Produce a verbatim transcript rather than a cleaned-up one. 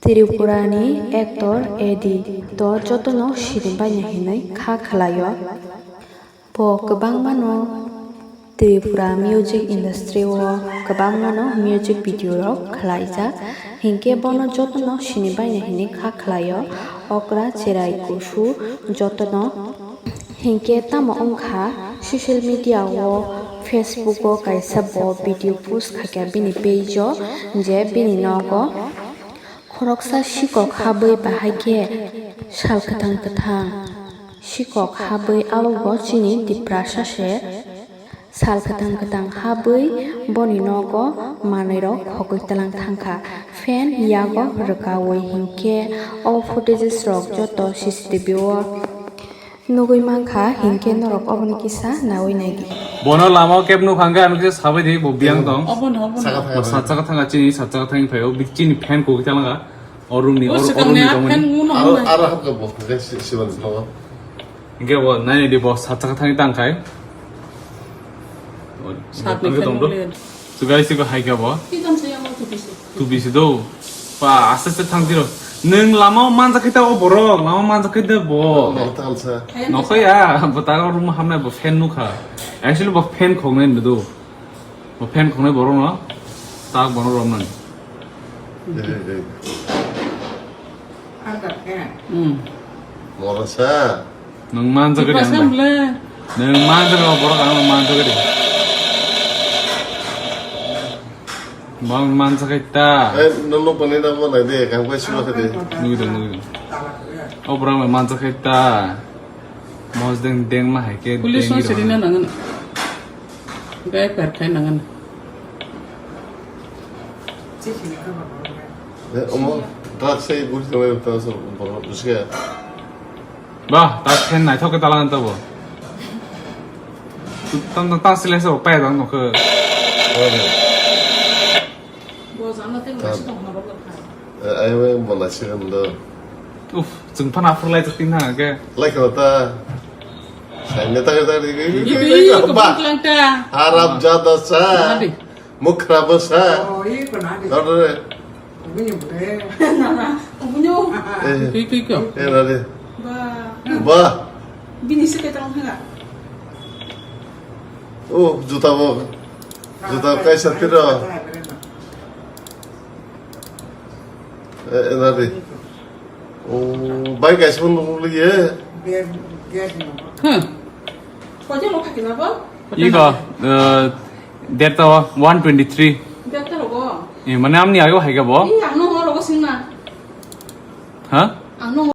Tripura ni actor A D to jotono sini baina hinwi kha khlaio. Bo kwbangmano Tripura music industry o kwbangmano music video rok khlaijak, hinkhe bono jotono sini baina hinwi kha khlaio. Okra cherai kusu jotono Hinkhe tamo wngkha, social media o, Facebook o kaisa bo video post khaikha bini page o, je bini nogo khoroksa sikok habwi bahai khe sal kwthang kwthang sikok habwi abo bo chini Tiprasa se. Sal kwthang kwthang habwi boni nogo manwirok khogwi tlang thangkha. Fan yago rwkaui hinkhe o footages rok joto C C T V o nugwi mankha, hinkhe norok oboni kisa naui naidi. Bono lama o keb nukha hwnkhe ano kisa sabai di, bo biyang tong. Obono, obono. Saka thang. Bo sat saka thanga chini, sat saka thangwi phaio, bi-, chini fan khogwi tlang kha. O room ni, o, o room ni tongmani. Aro, aro hapkha bo, hwnkhe si-, siban tong. Hingke bo nai di bo sat saka thangwi tang khai. Sat ni hingke tong do. Sugai siko hai khe bo. Ki tong saya mo tu bisi. Tu bisi do. Pa aste aste thang tiro. Nung lama o manjak khai ta o borok, lama manjak khai ta bo. Nokta halsa. Nokha ya, bo ta room hamnai bo fan nukha. Actually bo fan khongnai ndo. Bo fan khongnai borok no. Tak bono rom nang. Eh, eh. Hmm. Morasa. Nung manjak gadi. Nung manjak gadi, borok ang manjak gadi. Bang manjak gadi ta. Eh, nolo pani na mo lai de, kang pai sima kadi. Nui do, nui do. O borok ang manjak gadi ta. Mos deng deng ma hai ke. Police deng no siri na nangan. Gai per khai nangan. Eh, omo, drugs sai guri tongmani ta so, borok bujiya. Ba, ta khen naithok khe talang ta bo. Tam tam ta sile so pai dang nokho. Bo jana te ta- mas tong na bo khai. Eh, ai, ai, bo lai se kan do. Uf, chwng phana phur lai chwng tin ha ke. Lai kho ta. Sai ne ta ta ri. Ibi, ibi, ibi, ibi, ba. Kebun kelang ta. Haram jada sa. Nadi. Mukra bwsa. Oh, iko nadi. Dodore. Kubunya bure. Nana, kubunya. Eh. Kiko, kiko. Eh, nadi. Ba. Ba. Bini sike tong hanga. Oh, juta bo. Juta kaisa tiro. Eh, eh, nadi. Oh, bai kaisa pun nungli ye. Hmm. Koi jalo khaki na bo? Iko, eh, derta one twenty three. Derta rogo. Eh, mane amni ayo hai ka bo? Ih, ang no rogo singna. Ha? Ang no